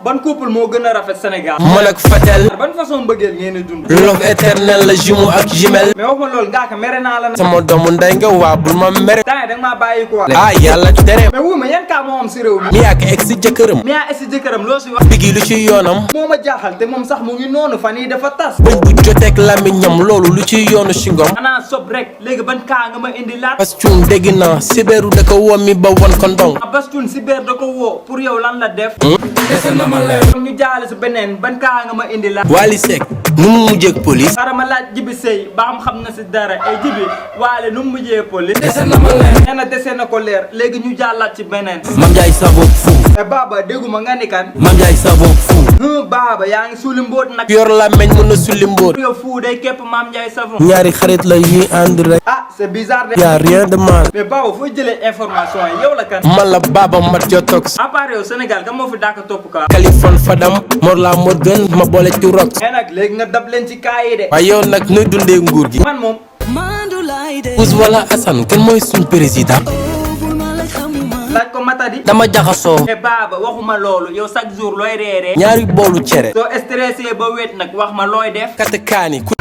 ban couple moo gën a rafet Sénégal. man ak Fatel. ban façon mbëggeel ngeen di dund. love éternel la jumeau ak jumelle. mais wax ma loolu ngaaka mere naa la. sama doomu ndey nga waa bul ma mere. temps da nga maa bàyyi quoi. ah yàlla tere. mais wu ma yan kaa moo am si réew mi. mi ak ex si jëkkëram. mi ak ex si jëkkëram loo si wax. biggy lu ci yoonam. moo ma jaaxal te moom sax mu ngi noonu fan yii dafa tas. bëñ bu joteeg làmmiñam loolu lu ci yoonu si ngom. xanaa sob rek léegi ban kaa nga ma indi laat. Bastoun dégg naa Sibéru da ko woo mi ba won ko ndong. Bastoun Sibéru da ko woo pour yow lan la def. dese na ma leer. ñu jaale si beneen ban kaa nga ma indi laat. Wally Seck nu mu mujjee police. xaaral ma laaj Jibi Sey ba xam na si dara ay Jibi Wally nu mu mujjee police. dese na ma leer. nee na dese na ko leer léegi ñu jàllaat ci beneen. Mame Ndiaye savon fou. Baba dégguma nga ni kan. Mame Ndiaye savon fou. Baba yaa ngi suuli mbóot nag. yor la meñ mën na sulli mbóot. yow fou day képp Mame Ndiaye savon. ñaari xarit la ñuy ànd rek. ah c'est bizarre de. y a rien de mal. mais Baba foo jëlee information yi yow la kan. man la Baba Mat Jotox. à part yow Sénégal kan moo fi dàq topp kaa. Californie Fadam Mor la Morgan ma boole ci rox. mais nag léegi nga dab leen ci kaa yi de. waaye yow nag nooy dundee nguur gi. man moom. Ous wala Assane kan mooy suñ président. laaj ko Matadi. dama jaxasoo. mais Baba waxuma loolu yow chaque jour looy reeree. ñaari boolu cere. soo stressé ba wet nag wax ma looy def. kate kaani ku